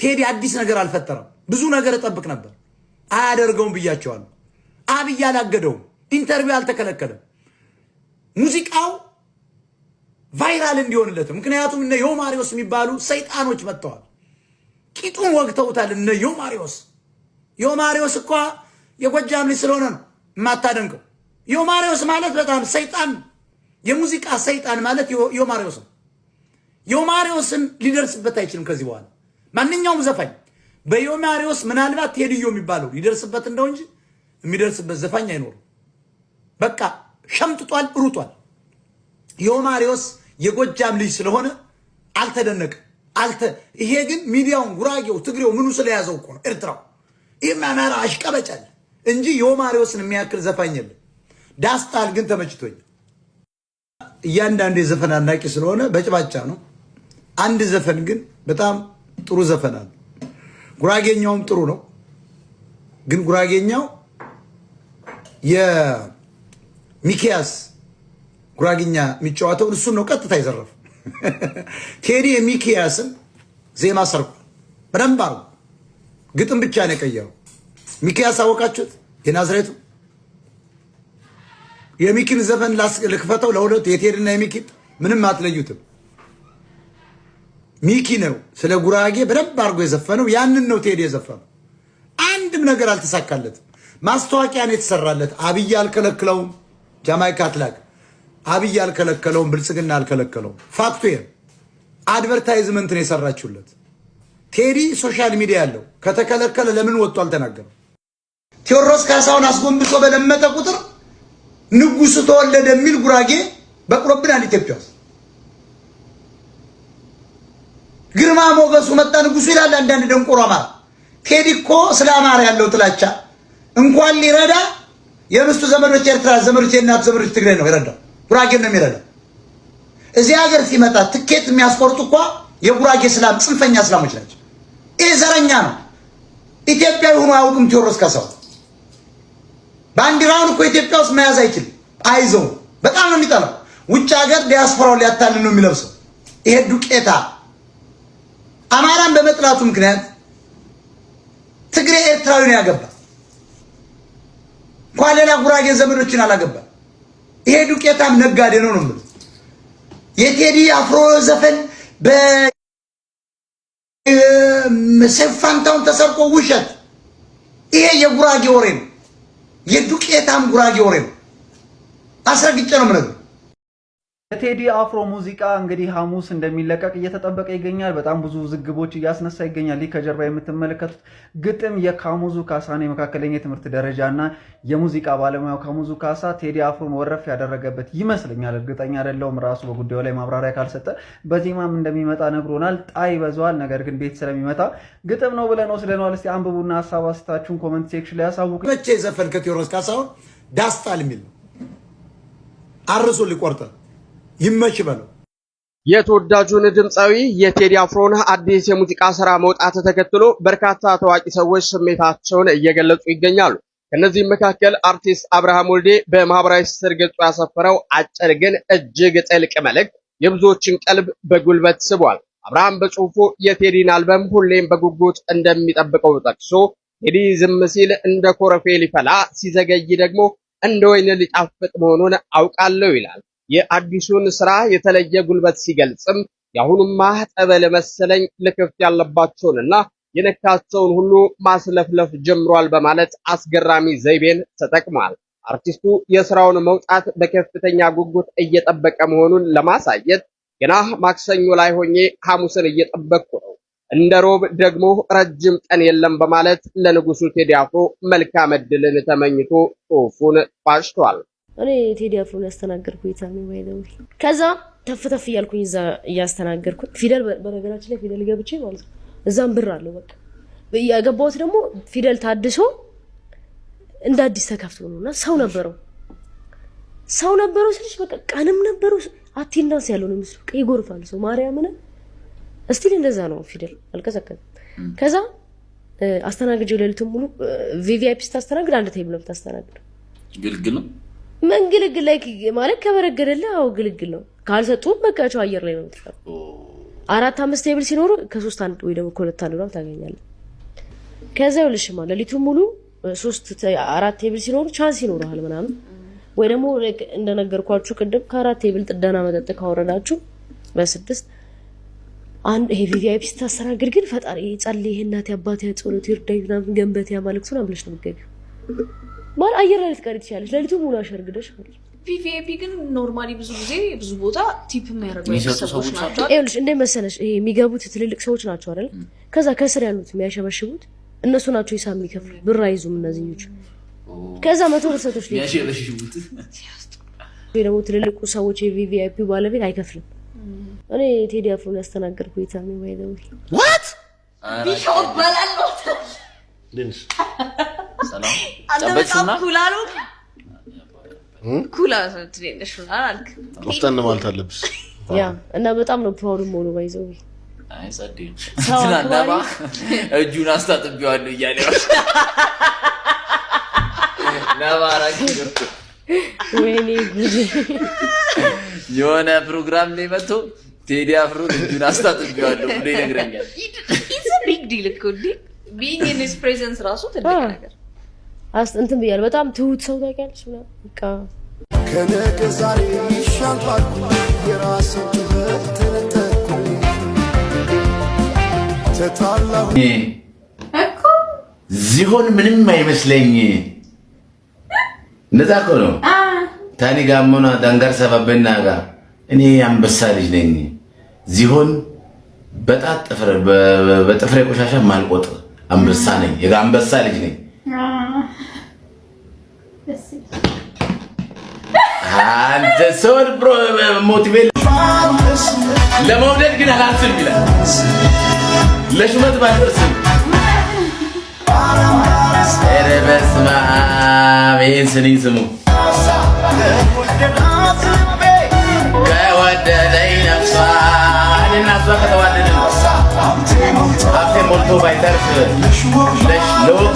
ቴዲ አዲስ ነገር አልፈጠረም። ብዙ ነገር እጠብቅ ነበር። አያደርገውም ብያቸዋለሁ። አብይ አላገደውም። Interview አልተከለከለም። ሙዚቃው viral እንዲሆንለት፣ ምክንያቱም እነ ዮማሪዎስ የሚባሉ ሰይጣኖች መጥተዋል። ቂጡን ወግተውታል። እነ ዮማሪዎስ፣ ዮማሪዎስ እኳ የጎጃም ልጅ ስለሆነ ነው የማታደንቀው። ዮማሪዎስ ማለት በጣም ሰይጣን፣ የሙዚቃ ሰይጣን ማለት ዮማሪዎስ ነው። ዮማሪዎስን ሊደርስበት አይችልም ከዚህ በኋላ ማንኛውም ዘፋኝ። በዮማሪዎስ ምናልባት ቴዲዮ የሚባለው ሊደርስበት እንደው እንጂ የሚደርስበት ዘፋኝ አይኖርም። በቃ ሸምጥጧል፣ ሩጧል። ዮማሪዎስ የጎጃም ልጅ ስለሆነ አልተደነቅም። አልተ ይሄ ግን ሚዲያውን ጉራጌው፣ ትግሬው ምኑ ስለያዘው እኮ ነው ኤርትራው። ይህም አማራ አሽቀበጫል እንጂ ዮማሪዎስን የሚያክል ዘፋኝ የለም። ዳስጣል ግን ተመችቶኛል። እያንዳንዱ የዘፈን አድናቂ ስለሆነ በጭባጫ ነው። አንድ ዘፈን ግን በጣም ጥሩ ዘፈን አለ። ጉራጌኛውም ጥሩ ነው። ግን ጉራጌኛው የሚኪያስ ጉራጌኛ የሚጫወተውን እሱን ነው ቀጥታ የዘረፈው። ቴዲ የሚኪያስን ዜማ ሰርቋል። በደንብ አድርጎ ግጥም ብቻ ነው የቀየረው። ሚኪያስ አወቃችሁት? የናዝሬቱ የሚኪን ዘፈን ልክፈተው ለሁለቱ፣ የቴዲና የሚኪን ምንም አትለዩትም። ሚኪ ነው ስለ ጉራጌ በደንብ አድርጎ የዘፈነው። ያንን ነው ቴዲ የዘፈነው። አንድም ነገር አልተሳካለትም። ማስታወቂያ ነው የተሰራለት። አብይ አልከለክለውም። ጃማይካ አትላክ። አብይ አልከለከለውም። ብልጽግና አልከለከለውም። Fact ኡ ይሄ advertisement ነው የሰራችሁለት። ቴዲ social media ያለው ከተከለከለ ለምን ወጥቶ አልተናገረም? ቴዎድሮስ ካሳሁን አስጎንብሶ በለመጠ ቁጥር ንጉሱ ተወለደ የሚል ጉራጌ በቅሎብናል ኢትዮጵያ ውስጥ። ግርማ ሞገሱ መጣ ንጉሱ ይላል አንዳንድ ደንቆሮ አማራ። ቴዲ እኮ ስለ አማራ ያለው ጥላቻ እንኳን ሊረዳ የሚስቱ ዘመዶች ኤርትራ ዘመዶች፣ የእናቱ ዘመዶች ትግራይ ነው የረዳው። ጉራጌን ነው የሚረዳው። እዚህ ሀገር ሲመጣ ትኬት የሚያስቆርጡ እኳ የጉራጌ እስላም፣ ጽንፈኛ እስላሞች ናቸው። ይህ ዘረኛ ነው። ኢትዮጵያዊ ሆኖ አያውቅም። ቴዎድሮስ ካሳሁን ባንዲራውን እኮ ኢትዮጵያ ውስጥ መያዝ አይችልም። አይዘውም። በጣም ነው የሚጠላው። ውጭ ሀገር ዲያስፖራውን ሊያታልል ነው የሚለብሰው። ይሄ ዱቄታ አማራን በመጥላቱ ምክንያት ትግሬ ኤርትራዊ ነው ያገባ። እንኳን ሌላ ጉራጌ ዘመዶችን አላገባ። ይሄ ዱቄታም ነጋዴ ነው ነው የምልህ። የቴዲ አፍሮ ዘፈን በሰይፉ ፋንታሁን ተሰርቆ ውሸት። ይሄ የጉራጌ ወሬ ነው። የዱቄታም ጉራጌ ወሬ ነው። አስረግጬ ነው የምነግርህ። የቴዲ አፍሮ ሙዚቃ እንግዲህ ሐሙስ እንደሚለቀቅ እየተጠበቀ ይገኛል። በጣም ብዙ ውዝግቦች እያስነሳ ይገኛል። ይህ ከጀርባ የምትመለከቱት ግጥም የካሙዙ ካሳ ነው። የመካከለኛ የትምህርት ደረጃ እና የሙዚቃ ባለሙያው ካሙዙ ካሳ ቴዲ አፍሮን ወረፍ ያደረገበት ይመስለኛል። እርግጠኛ አይደለሁም። ራሱ በጉዳዩ ላይ ማብራሪያ ካልሰጠ በዜማም እንደሚመጣ ነግሮናል። ጣይ ይበዛዋል። ነገር ግን ቤት ስለሚመጣ ግጥም ነው ብለን ወስደነዋል። እስቲ አንብቡና ሀሳብ አስተያየታችሁን comment section ላይ ያሳውቁ። መቼ ዘፈን ከቴዎድሮስ ካሳሁን ዳስጣል የሚል ነው። አርሶ ሊቆርጠ ይመች በለው። የተወዳጁን ድምፃዊ የቴዲ አፍሮን አዲስ የሙዚቃ ስራ መውጣት ተከትሎ በርካታ ታዋቂ ሰዎች ስሜታቸውን እየገለጹ ይገኛሉ። ከእነዚህም መካከል አርቲስት አብርሃም ወልዴ በማህበራዊ ትስስር ገጹ ያሰፈረው አጭር ግን እጅግ ጥልቅ መልእክት የብዙዎችን ቀልብ በጉልበት ስቧል። አብርሃም በጽሁፉ የቴዲን አልበም ሁሌም በጉጉት እንደሚጠብቀው ጠቅሶ ቴዲ ዝም ሲል እንደ ኮረፌ ሊፈላ፣ ሲዘገይ ደግሞ እንደ ወይን ሊጣፍጥ መሆኑን አውቃለሁ ይላል። የአዲሱን ስራ የተለየ ጉልበት ሲገልጽም የአሁኑማ ጠበል መሰለኝ፣ ልክፍት ያለባቸውንና የነካቸውን ሁሉ ማስለፍለፍ ጀምሯል በማለት አስገራሚ ዘይቤን ተጠቅሟል። አርቲስቱ የስራውን መውጣት በከፍተኛ ጉጉት እየጠበቀ መሆኑን ለማሳየት ገና ማክሰኞ ላይ ሆኜ ሐሙስን እየጠበቅኩ ነው፣ እንደ ሮብ ደግሞ ረጅም ቀን የለም በማለት ለንጉሱ ቴዲ አፍሮ መልካም ዕድልን ተመኝቶ ጽሑፉን ቋጭቷል። እኔ ቴዲ አፍሮን ያስተናገርኩ የታሚ ባይዘው ከዛ ተፍ ተፍ እያልኩኝ እዛ እያስተናገርኩኝ ፊደል፣ በነገራችን ላይ ፊደል ገብቼ ማለት ነው። እዛም ብር አለው፣ በቃ የገባሁት ደግሞ ፊደል ታድሶ እንደ አዲስ ተከፍቶ ነው እና ሰው ነበረው፣ ሰው ነበረው ስልሽ በቃ ቀንም ነበረው፣ attendance ያለው ነው የሚመስለው። በቃ ይጎርፋል ሰው ማርያምን። Still እንደዛ ነው፣ ፊደል አልቀዘቀዘም። ከዛ አስተናግጄው ሌሊቱን ሙሉ፣ VVIP ስታስተናግድ አንድ table ነው የምታስተናግደው። ግልግል ነው። ምን ግልግል ላይ ማለት ከበረገደልህ አዎ ግልግል ነው። ካልሰጡም በቃ ቸው አየር ላይ ነው የምትቀረው። አራት አምስት table ሲኖሩ ከሶስት አንድ ወይ ደግሞ ከሁለት አንድ ምናምን ታገኛለህ። ከዛ ይኸውልሽማ ሌሊቱን ሙሉ ሶስት አራት table ሲኖሩ chance ይኖርሃል ምናምን፣ ወይ ደግሞ like እንደነገርኳችሁ ቅድም ከአራት table ጥደና መጠጥ ካወረዳችሁ በስድስት አንድ። ይሄ VVIP ስታስተናግድ ግን ፈጣሪ ጸልይ፣ እናቴ አባቴ ጸሎት ይርዳኝ ምናምን ገንበት ያማልክቱ ምናምን ብለሽ ነው የምትገቢው። ማለት አየር ላይ ልትቀሪ ትችያለሽ። ሌሊቱን ሙሉ አሸርግደሽ ማለት ነው። VVIP ግን normally ብዙ ጊዜ ብዙ ቦታ tip የሚያደርጉ አይነት የሚሰጡ ሰዎች ሰዎች ናቸው። ይኸውልሽ እንደ መሰለሽ ይሄ የሚገቡት ትልልቅ ሰዎች ናቸው አይደል? ከዛ ከስር ያሉት የሚያሸበሽቡት እነሱ ናቸው ሂሳብ የሚከፍሉ፣ ብር አይዙም እነዚህኞቹ። ከዛ 100 ብር ሰቶች ሊ የሚያሸበሽቡት። ወይ ደግሞ ትልልቁ ሰዎች የ VVIP ባለቤት አይከፍልም። እኔ ቴዲ አፍሮን ያስተናገድኩ የታሚ by the way። What? ቢሻው እባላለሁ። ሰላም። አንተ በጣም ጨበጥሽና cool አሉ፣ cool ትንሽ ምናምን አልክ። ቆፍጠን ማለት አለብሽ። Yeah፣ እና በጣም ነው proud መሆኑ by the way። አይ ጸዴ ነው። ሰው ትናንትና አክባሪ። እጁን አስታጥቤዋለሁ እያለ ነው። ነባ አራት ኪሎ። ወይኔ ጉድ! የሆነ ፕሮግራም ላይ መጥቶ ቴዲ አፍሮ እጁን አስታጥቤዋለሁ ብሎ ይነግረኛል። It's big deal እኮ እንዴ፣ being in his presence ራሱ ትልቅ ነገር። እንትን ብያለሁ። በጣም ትሁት ሰው ታውቂያለሽ ምናምን በቃ። ከነገ ዛሬ ይሻል ባልኩ የራሴን ጩኸት ተነጠቅኩ፣ ተጣላሁ። እኮ። ዝሆን ምንም አይመስለኝ። እንደዛ እኮ ነው። Taani gaammoona dangarsa babbennaagaa፣ እኔ አንበሳ ልጅ ነኝ። ዝሆን በጣት ጥፍር በጥፍሬ ቆሻሻ ማልቆጥር አንበሳ ነኝ። የአንበሳ ልጅ ነኝ። ደስ አንተ ሰውን motivate ለመውደድ ግን አላንስም ይላል። ለሹመት ባልደርስም። ኧረ በስመ አብ፣ ይሄን ስንኝ ስሙ። ከወደደኝ ነፍሷ እኔና እሷ ከተዋደድን ሀብቴ ሞልቶ ባይተርፍ ለወቅ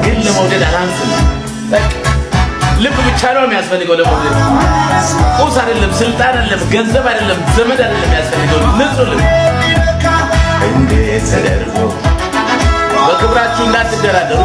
ግን ለመውደድ አላንስም። በቃ ልብ ብቻ ነው የሚያስፈልገው ለመውደድ። ቁስ አይደለም፣ ስልጣን አይደለም፣ ገንዘብ አይደለም፣ ዘመድ አይደለም የሚያስፈልገው፣ ንጹህ ልብ። እንዴት ተደርጎ በክብራችሁ እንዳትደራደሩ።